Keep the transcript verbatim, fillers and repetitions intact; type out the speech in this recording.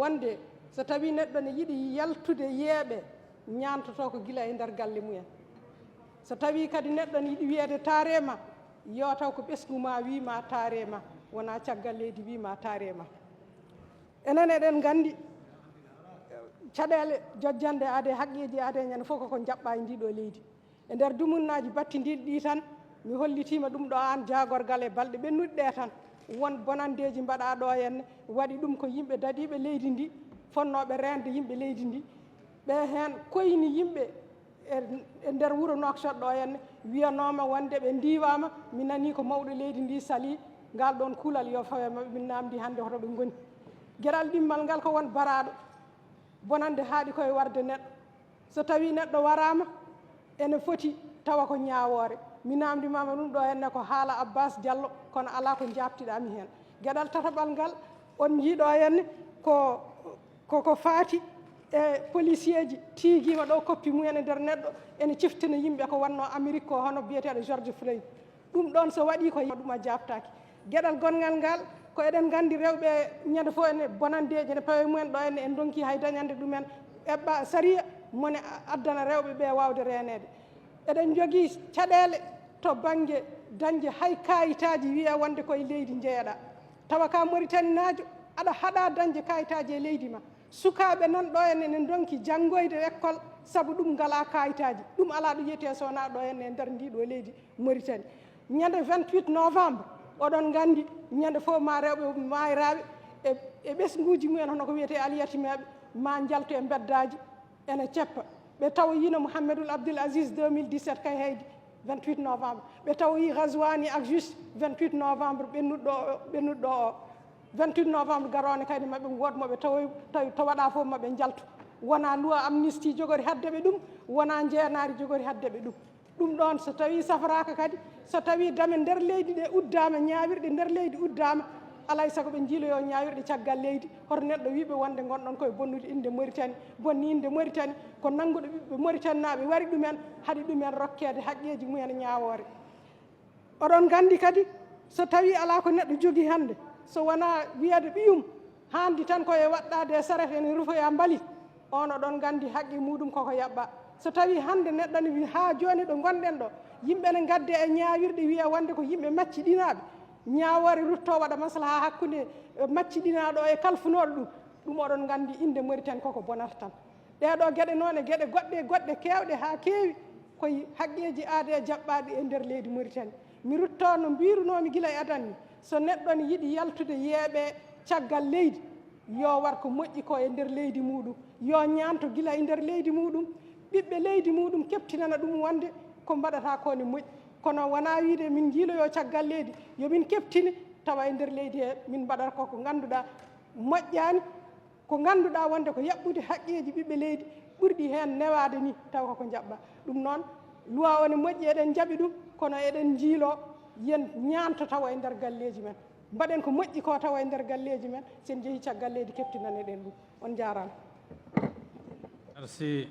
Wonde so tawii neɗɗo ne yiɗi yaltude yeeɓe, ñaantoto ko gila e nder galle mumen. So tawii kadi neɗɗo ne yiɗi wiyeede taarema, yo taw ko ɓesngu ma wii ma taarema, wonaa caggal leydi wii ma taarema. Enen eɗen nganndi caɗeele jojjanɗe aade, haqqeeji aade, ñande fof koko njaɓɓaa e ndii ɗoo leydi. E nder dumunnaaji battindiiɗi ɗii tan, mi hollitiima ɗum ɗo aan jaagorgal e balɗe ɓennuɗe ɗee tan, won bonanndeeji mbaɗaa ɗo henne, waɗi ɗum ko yimɓe daɗiiɓe leydi ndi, fotnooɓe reende yimɓe leydi ndi. Ɓe heen koyni yimɓe e, e nder wuro Nouakchott ɗo henne, wiyanooma wonde ɓe ndiiwaama, mi nanii ko mawɗo leydi ndi salii, ngal ɗoon kuulal yo fawe maɓɓe, min naamndii hannde hoto ɓe ngoni. Geɗal ɗimmal ngal ko won baraaɗo, bonannde haaɗi koye warde neɗɗo. So tawii neɗɗo waraama, ene foti tawa ko ñaawoore. Mi naamndimaama ɗum ɗo henne ko haala Abbas Diallo, kono alaa ko njaabtiɗaa mi heen. Geɗal tataɓal ngal, on njii ɗo henne ko, ko, ko faati e policier ji tiigiima ɗo koppi mumen e nder neɗɗo, ene ciftina yimɓe ko wonnoo Amérique ko, hono biyeteeɗo George Floyd. Ɗum ɗoon so waɗii ko ɗum a jaabtaaki. Geɗal gonngal ngal, ko eɗen nganndi rewɓe ñande fof ene bonanndeeji, ene pawe mumen ɗo henne, en ndonki hay dañande ɗumen eɓɓa sariya mone addana rewɓe ɓe waawde reeneede. Eɗen njogii caɗeele to bannge dañde hay kaayitaaji, wiya wonde koye leydi njeyaɗaa. Tawa ka Moritaninaajo, aɗa haɗaa dañde kaayitaaji e leydi ma. Sukaaɓe nan ɗo henne ene ndonki janngoyde école, sabu ɗum ngalaa kaayitaaji. Ɗum alaa ɗo yiyetee so wonaa ɗo henne e nder ndii ɗoo leydi Moritani. Ñande vingt-huit novembre, oɗon nganndi, ñande fof ma rewɓe maayraaɓe e, e ɓesnguuji mumen, hono ko wiyetee alyatimeeɓe, ma njaltu e mbeddaaji, ene ceppa. Ɓe tawoyiino Mouhamadul Abdoul Aziz deux mille dix-sept Kayhaydi, vingt-huit novembre. Ɓe tawoyi Ghazouani ak Juste, vingt-huit novembre ɓennuɗo o, ɓennuɗo o. Vingt-huit novembre garoowo ne kadi, maɓe wood mo ɓe tawoyi, tawi to waɗaa fof maɓe njaltu. Wonaa loi amnistie jogori haɗde ɓe ɗum, wonaa njeenaari jogori haɗde ɓe ɗum. Ɗum ɗoon, so tawii safraaka kadi, so tawii dame nder leydi ɗe uddaama, ñaawirɗe nder leydi uddaama, alaa e sago ɓe njiiloyoo ñaawirɗe caggal leydi. Hoto neɗɗo wiiɓe wonde ngonɗon koye bonnude innde Moritani, bonni innde Moritani, ko nannguɗo ɓiɓɓe Moritaninaaɓe wari ɗumen, haɗi ɗumen rokkeede haqqeeji mumen ñaawoore. Oɗon nganndi kadi, so tawii alaa ko neɗɗo jogii hannde, so wonaa wiyeede ɓiyum, haandi tan ko e waɗɗaade e saret ene rufoya mbalit, oon oɗon nganndi haqqe muuɗum koko yaɓɓaa. So tawii hannde neɗɗo ne wi-, haa jooni ɗo ngonɗen ɗo, yimɓe ne ngadde e ñaawirɗe, wiya wonde ko yimɓe macciɗinaaɓe, ñaawoore ruttoo waɗa maslaha hakkunde, eh, macciɗinaaɗo e kalfunooɗo ɗum, ɗum oɗon nganndi innde Moritani koko bonata tan. Ɗee ɗoo geɗe noon e geɗe goɗɗe e goɗɗe keewɗe haa keewi, ko haqqeeji aadee jaɓɓaaɗi e nder leydi Moritani. Mi ruttoo no mbiirunoomi gila e adan ni, so neɗɗo ne yiɗi yaltude yeeɓe caggal leydi, yo war ko moƴƴi ko e nder leydi muuɗum, yo ñaanto gila e nder leydi muuɗum, ɓiɓɓe leydi muuɗum keɓtinana ɗum wonde ko mbaɗata ko ne moƴƴi. Kono wonaa wiide min njiiloyoo caggal leydi, yo min keɓtine, tawa e nder leydi he min mbaɗata ko ko ngannduɗaa moƴƴaani, ko ngannduɗaa wonde ko yaɓɓude haqqeeji ɓiɓɓe leydi ɓurɗi heen newaade ni, taw ko ko njaɓɓaa. Ɗum noon, loi o ne moƴƴi, eɗen njaɓi ɗum, kono eɗen njiiloo, yen ñaanto tawa e nder galleeji men. Mbaɗen ko moƴƴi ko tawa e nder galleeji men, so en njehii caggal leydi, keɓtinaneɗen ɗum. On njaaraama. Merci.